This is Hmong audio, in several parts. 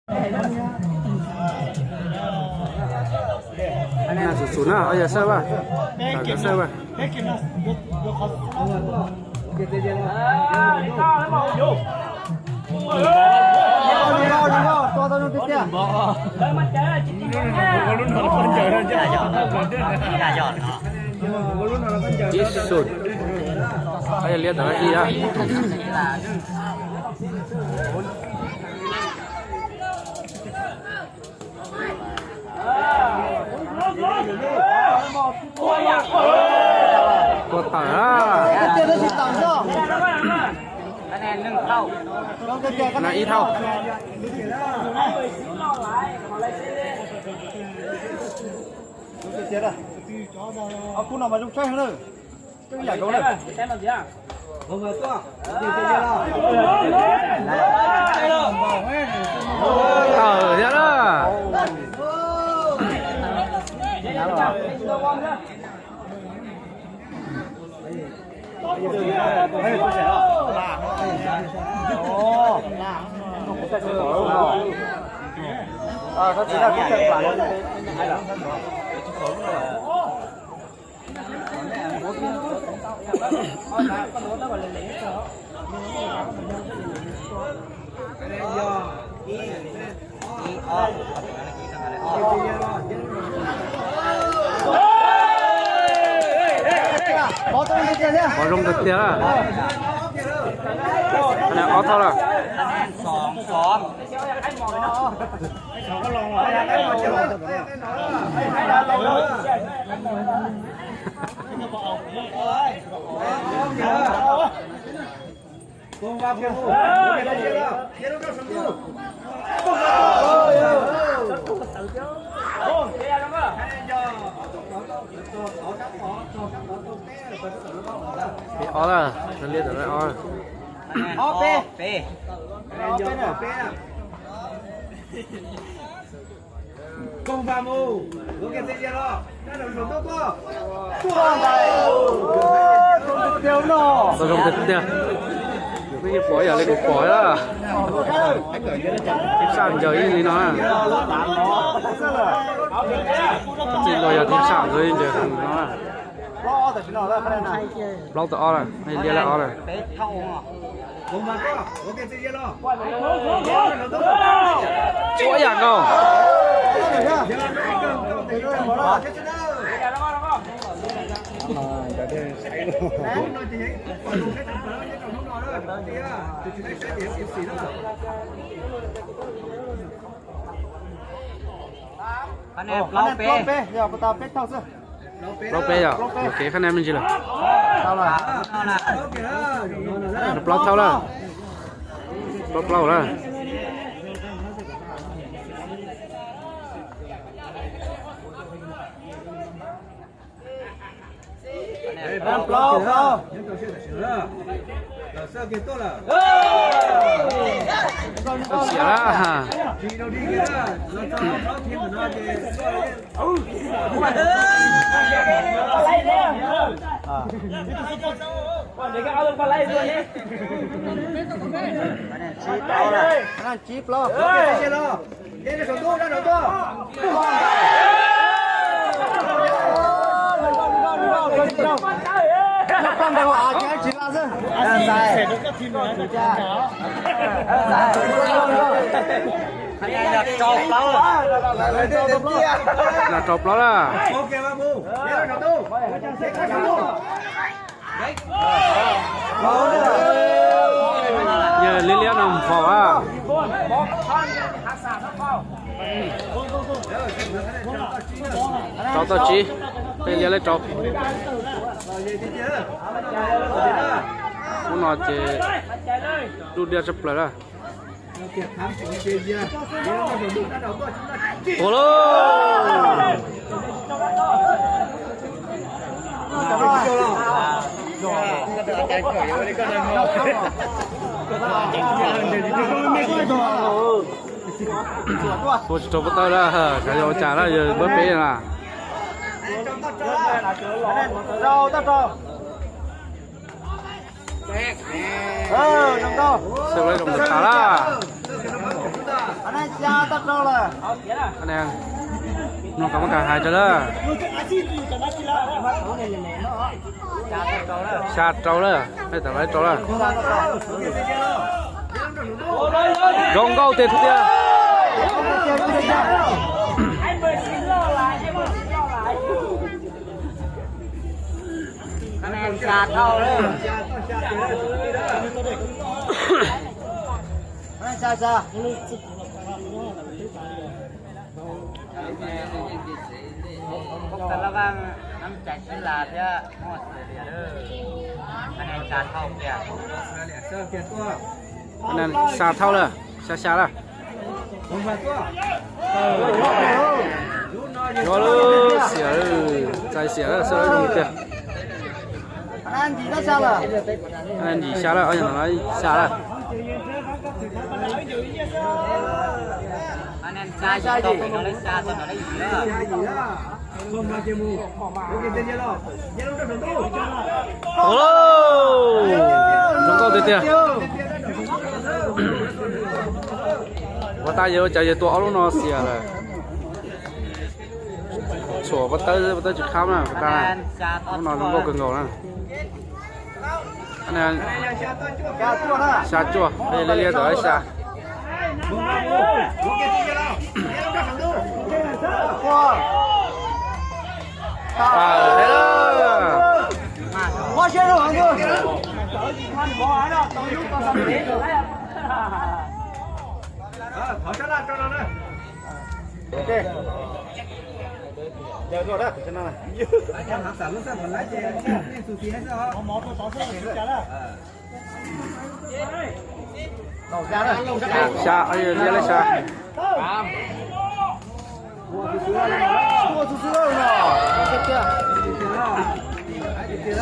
Na xum xum na, o yog xawb vas, xawb vas. Ib xum, o yog liab tawm ib a. Tua tawm a. Na ib thauj. Tawm thiab na. Pov zoo tiag tiag. Ob thauj lawm. Ob lawm, liab tawm ob. Tau zoo tiag tiag. Kuv yeej pom ib yam li kuv pom na. Thib psaj ncaws ib li no na. Txij luag yog thib psaj ncaws ib ncaws no na. Plaub tawm ob lawm, liab lawm ob lawm. Ua yam nkaus. Plaub peb yog, ok, khab nab me ntsis lawm. Plaub thauj lawm. Plaub plaub lawm. Xiam lawm. Tsib plaub. Rau plaub lawm. Yog liab liab no mus faus a. Rau tau tsib, peb liab leb rau. Hnub no ces dub diab tshaj plaws lawm. Tua lawm. Tua tsis rau pob tawb lawm, xyov yog ua cas lawm, yog npawb peb na. Xwb lawv zoo tas lawm. Mloog kom muaj kam hais rau lawm. Xya rau lawm, peb tam lawv rau lawm. Zoo nkauj tiag tiag. Xya thauj lawm, xya xya lawm. Yuav lub xiam, txais xiam lawm, xab zoo tiag. Ntsim xya lawm, ob yog no xya lawm. Tau lauj, zoo nkauj tiag tiag. Ua tas yawg ua cas yawg tua ob lub no xiam lawm. Tshuam pab tawb, pab tawb tsis khab na, pab tawb. Lub no zoo nkauj kawg nkaus na. Xya cuaj, liab liab tawm xya. Xya, liab liab xya.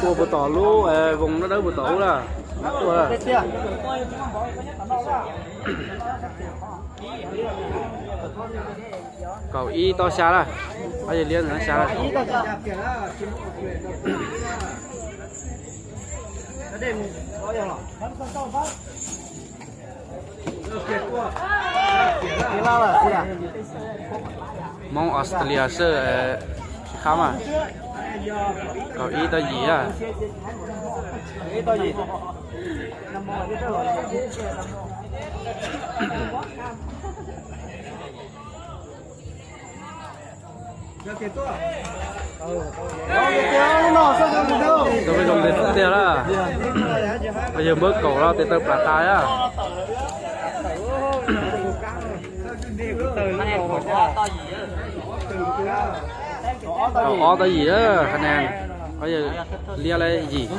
Tua puas tom lub voos dawb dawb puas tom ub lawm. Tua lawm. Kaum ib tau xya lawm. Ob yawg liab ntawd xya lawm. Hmoob Australia xwb, tsis khab mas. Kaum ib tau yim a. Tau zoo tiag tiag lawm. Yawg npawb kaum los tes taw plam tas a. Kaum ob tau yim a, haiv neeg. Ob yawg liab li yim.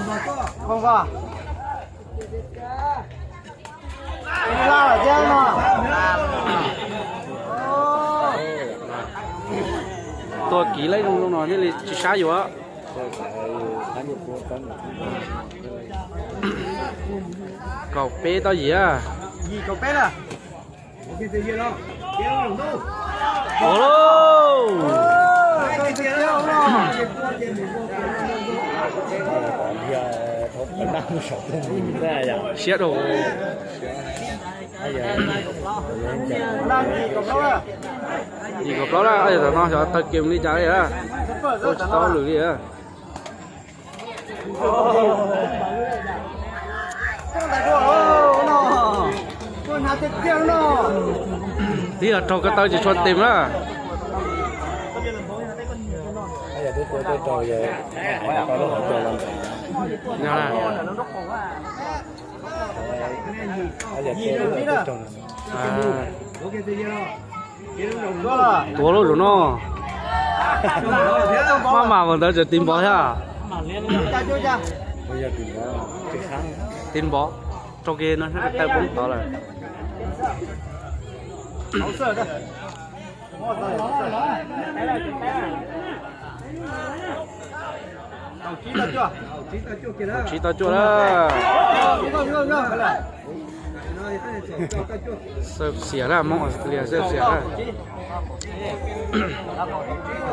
Tua kiv leb zoo zoo no thiaj li tsis sab yus. Kaum peb tau yim a. Ua lauj. Siab dhau. Yim kaum plaub na, yog tam no xyov tawg kem li cas li a. Tua tsis tau hauj lwm li a. Twb yog raug ko taw tsis tshua tes na. Tua lub zaum no. Maj mam mus ntawd tseem tis npov thiab. Tis npov, raug kiag no taw poob tod lawm. Kaum tsib tau cuaj na. Xawb xiam na, Hmoob Australia xawb xiam na.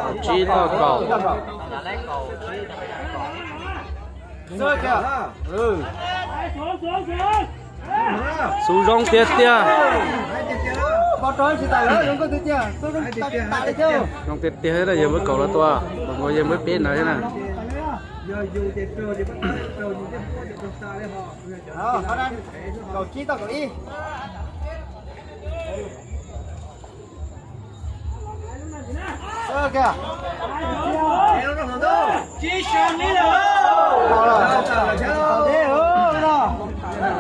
Kaum tsib tau kaum. Xub zoo tiag tiag. Zoo tiag tiag, yog npawb kaum los tua, nkaus yog npawb peb ntawd thiab na.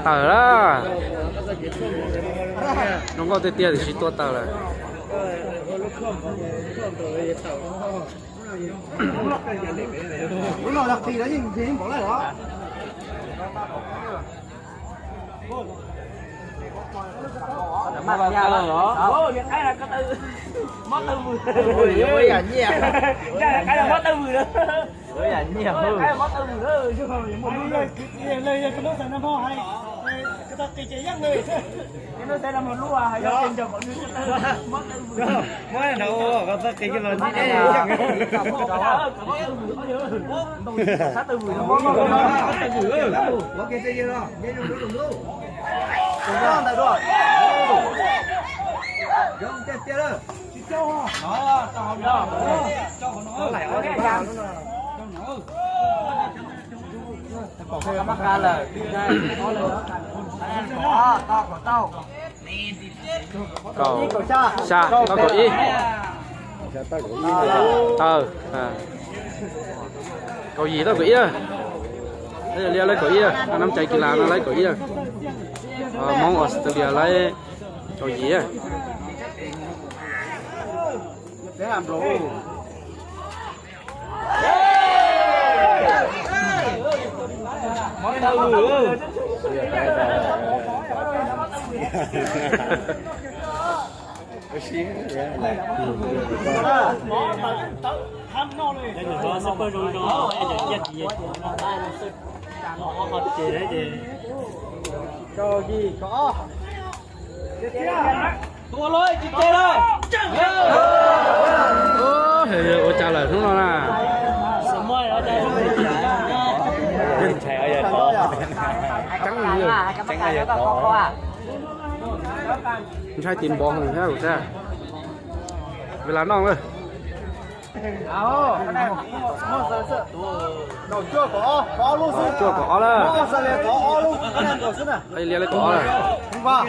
Tawm lawm. Zoo nkauj tiag tiag tiam sis tua tawm lawm. Kaum xya tau kaum ib. Tawm. Kaum yim tau kaum ib. Australia laib kaum ib, nab cai kis las no laib kaum ib. Hmoob Australia laib kaum yim. Ua cas lawm hnub no na. Ntshai tis npov heev thiab thiab. Vis las noj lawm. Cuaj kaum ob lawm. Australia laib kaum ob lawm.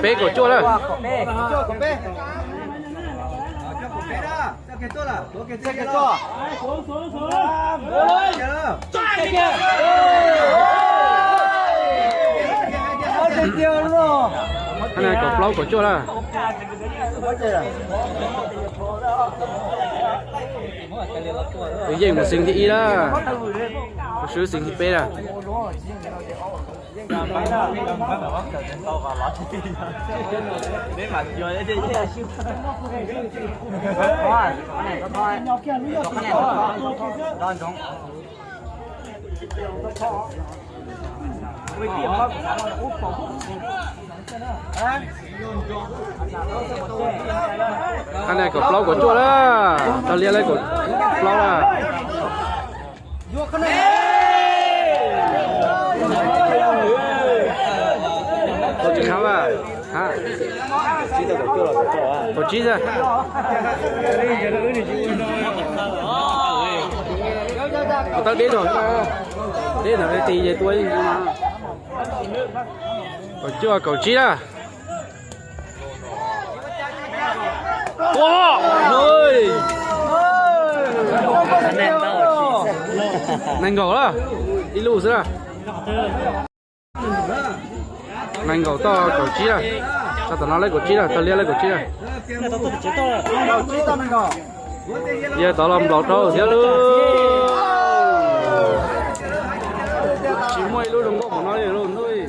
Peb kaum cuaj lawm. Kaum plaub kaum cuaj lawm. Tus yeej mus xeev thib ib lawm. Tus swb xeev thib peb lawm. Qhab no kaum plaub kaum cuaj lawm, tau liab lawm kaum plaub lawm. Tsis khab lawm. Kaum tsib xwb. Kuv tau deb rau, deb ntawm ti ces tua. Kaum cuaj kaum tsib na. Nees nkaum lawm, ib lub xwb na. Nees nkaum tau kaum tsib na. Tau tom no lawm kaum tsib na, tau liab lawm kaum tsib na. Yawg tod los nplaum rau thiab lub. Tsis muaj ib lub zoo nkauj qhov no li lauj ntuj.